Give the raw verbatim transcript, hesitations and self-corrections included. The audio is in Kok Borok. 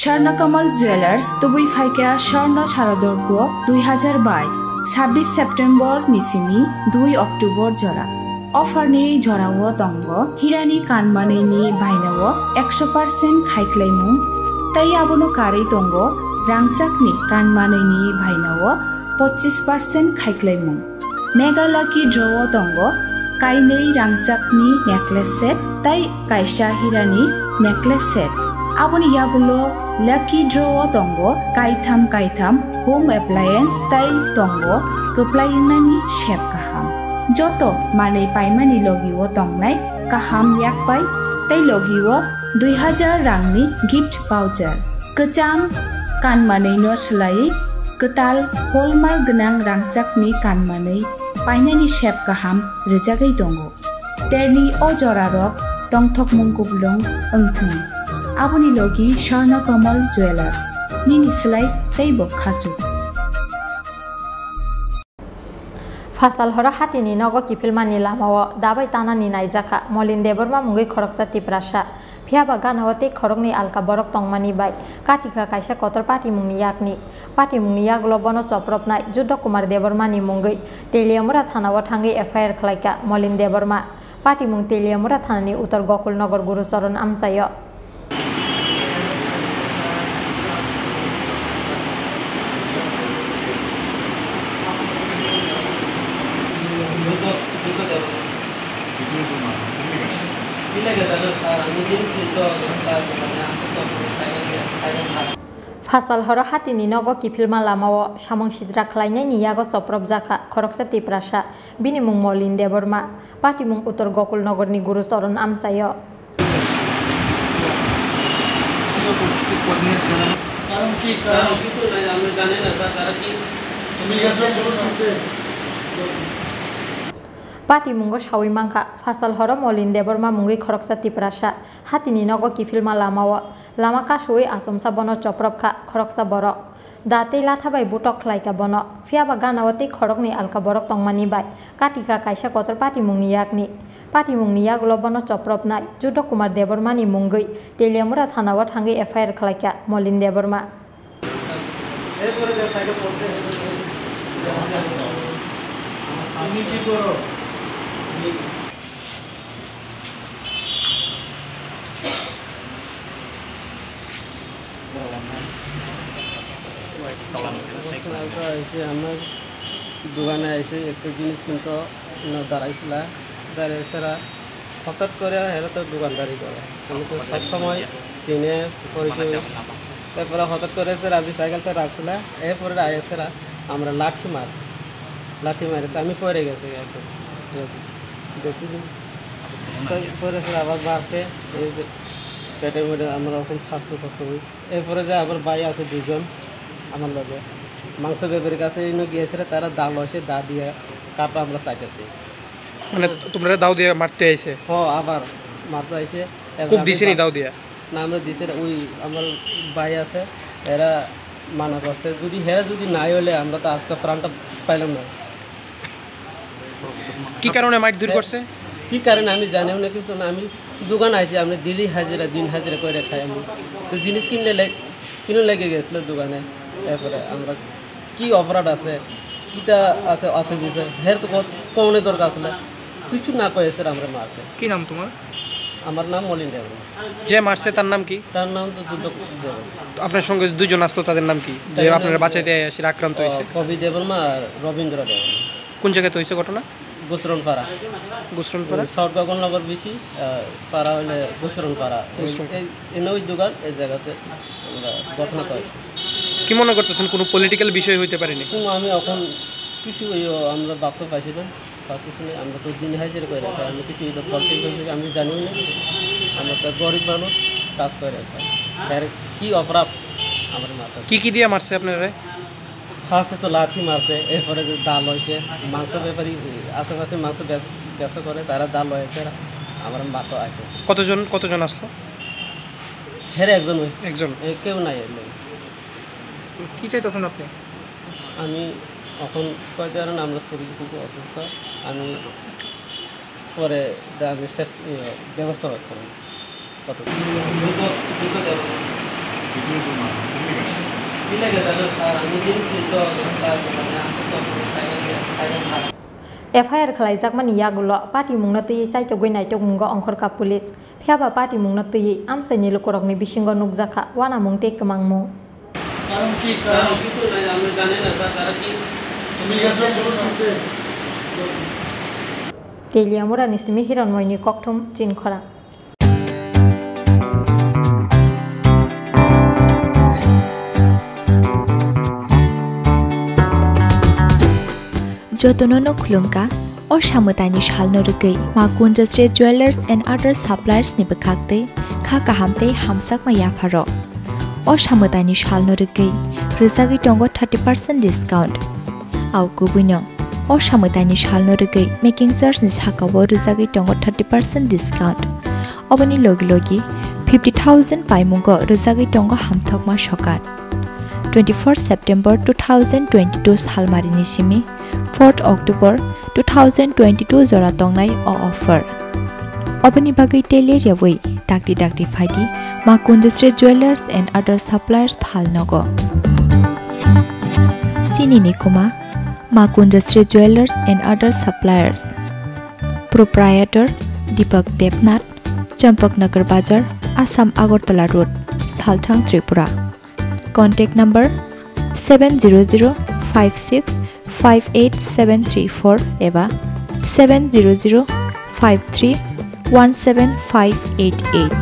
Swarnakamal Jewelers, tubui phaikha Swarno Sharadorgo dui hazar bais, sabbish September ni simi dui October jora. Offer ni jorao tongo hirani kanmanwi ni bainao ekso percent khaiklaimung, tei abono karwi tongo rangchakni kanmanwi ni bainao pochis percent khaiklaimung. Mega Lucky Draw o tongo kainwi rangchakni necklace set tei kaisa hirani necklace set. Aboni yagulo Lucky Draw o tongo kaitham kaitham home appliance tei tongo kwplai wngnani sep kaham. Joto manwi paimani logi o tongnai kaham yakpai tei logi o dui hazar rangni gift voucher. Kwcham kanmanwi no swlaiwi kwtal hallmark gwnang rangchakni kanmanwi painani sep kaham rwjagwi tongo. Terni o jorarok tongthokmung kuplung wngthung. Aboni logi Swarno Kamal Jewelers, nini swlai teibo khachuk. Phasal horo hatini nogo kiphilmani lamao dabai tanani naijakha Molin Debbarma mungwi khoroksa Tiprasa. Phiyaba ganao tei khoroknwi alka borok tongmani bai katikha kaisa kotor patimungni yakni. Patimungni yagulo bono chopropnai Juddo Kumar Debbarmani mungwi Teliamura thanao thangwi F I R khlaikha Molin Debbarma. Patimung Teliamura thanani Uttor Gokul Nagar Guru Charan amchaio. Phasal horo hatini nogo kiphilma lamao samung sitra khlainaini yago chopropjakha khoroksa Tiprasa, bini mung Molin Debbarma, patimung Uttor Gokul Nagarni Guru Charan amchaio. Patimungo sawi mankha, phasal horo Molin Debbarma mungwi khoroksa Tiprasa, hatini nogo kiphilma lamao, lama kasui achomsa bono chopropkha khoroksa borok. Da tei latha bai butok khlaikha bono. Phiyaba ganao tei khoroknwi alka borok tongmani bai katikha kaisa kotor patimungni yakni. Patimungni yagulo bono chopropnai Juddo Kumar Debbarmani mungwi Teliamura thanao thangwi F I R khlaikha Molin Debbarma. অবস্থা আছে, আমার দোকানে এসে একটা জিনিস কিনতো, না, দাঁড়াইছিলা, দাঁড়িয়ে এছাড়া হঠাৎ করে হেরা তো দোকানদারি করে, আমি তো সবসময় চিনে পরিচয়। তারপরে হঠাৎ করে এসে আমি সাইকেলটা রাখছিলাম, এরপরে আইসেরা আমরা লাঠি মার, লাঠি মারেছে, আমি পড়ে গেছি একদম। দেখছি যে পড়েছে, আবার মারছে, এই যে পেটের মধ্যে আমরা এখন স্বাস্থ্য কষ্ট হই। এরপরে যে আমার ভাই আছে দুজন আমার লগে, মাংস ব্যাপারীর কাছে এনে গিয়েছিল, তারা দা লইছে, দা দিয়ে কাটা আমরা চাইতেছি। মানে, তোমরা দাও দিয়ে মারতে আইছে? হ, আবার মারতে আইছে। এবার কোপ আমি দিছে নি বা-, দাও দিয়া? না, আমরা দিছে না, ওই আমার ভাই আছে, এরা মানা করছে, যদি হে যদি নাই হলে আমরা তো আজকে প্রাণটা পাইলাম না। কি কারণে মারধর এ, করছে? কি কারণে আমি জানিও না কিছু না, আমি দোকান আইছি, আমি ডেইলি হাজিরা, দিন হাজিরা করে খাই আমি। তো জিনিস কিনলে লে-, কিনে লেগে গেছিল দোকানে। এরপরে আমরা কি অপরাধ আছে, কিতা আছে, আছে বিষয়, হের তো কো-, কোনে দরকার ছিল, কিছু না কয়ে স্যার আমরা মারছে। কি নাম তোমার? আমার নাম মলিন দেব। যে মারছে তার নাম কি? তার নাম তো যুদ্ধ দেব। তো আপনার সঙ্গে দুইজন আসলো, তাদের নাম কি? যে তাদের নাম আপনারা বাঁচাইতে এসে আক্রান্ত ও, হয়েছে? কবি দেববর্মা আর রবীন্দ্র দেব। কোন জায়গাতে হয়েছে ঘটনা? গুসরনপাড়া। গুসরনপাড়া? ওই সাউথ গগননগর বেশি, আহ, পাড়া হইলে গুসরনপাড়া। এই, গুসরন। এই, এই নই দোকান, এই জায়গাতে আমরা ঘটনা তো হয়েছে। কি মনে করতেছেন, কোনো পলিটিক্যাল বিষয় হইতে পারেনি? কোনো আমি এখন কিছু ওই, ও, আমরা ভাবতে পারছি না, পারতেছি না। আমরা তো দিন হাজিরা করে রাখি, আমি কিছু এটা পলিটিক্যাল বিষয় আমি জানি না। আমরা তো গরিব মানুষ, কাজ করে রাখি। এর কি অপরাধ আমার মাথা? কি কি দিয়ে মারছে আপনারা? ফার্স্টে তো লাঠি মারছে, এরপরে যে দা লইছে, মাংস ব্যাপারী, আশেপাশে মাংস ব্যব-, ব্যবসা করে, তারা দা লয়েছে, আমার মাথা আছে। কতজন, কতজন আসলো? হেরে একজন ওই। একজন? এ, কেউ নাই এর মধ্যে। কি চাইতেছেন আপনি? আমি এখন কয়টা আমরা শরীর খুব অসুস্থ, আমি পরে আমি শেষ, ইয়ে, ব্যবস্থা করবো। কত? F I R khwlaijakmani yagulo patimungno twiwi chaitogwi naitokmungo ongkhorkha police. Phiyaba patimungno twiwi amchaini lukurokni bisingo nukjakha uanamung tei kwmangmung. Teliamurani simi Hironmoini kokthum Chinkhorang. Jotono no khulumkha, o samwtaini salno rwgwi Ma Kunjasri Jewellers and Other Suppliers ni bwkhaktwi kha kaham tei hamjakma yapharo. O samwtaini salno rwgwi rwjagwi tongo thirty percent discount. Au kubuino, o samwtaini salno rwgwi making charge ni sakao rwjagwi tongo thirty percent discount. Oboni logi logi fifty thousand paimungo rwjagwi tongo hamthokma sokat. Twenty-four September two thousand twenty-two salmarini simi fourth October two thousand twenty-two jora tongnai o offer. Oboni bagwi tele ryawi dakti dakti phaidi Ma Kunjasri Jewellers and Other Suppliers phalnogo. Chini ni kuma Ma Kunjasri Jewellers and Other Suppliers. Proprietor Deepak Debnath, Champaknagar Bazar, Assam Agartala Road, Salthang, Tripura. Contact number seven zero zero five six five eight seven three four eba seven zero zero five three one seven five eight eight.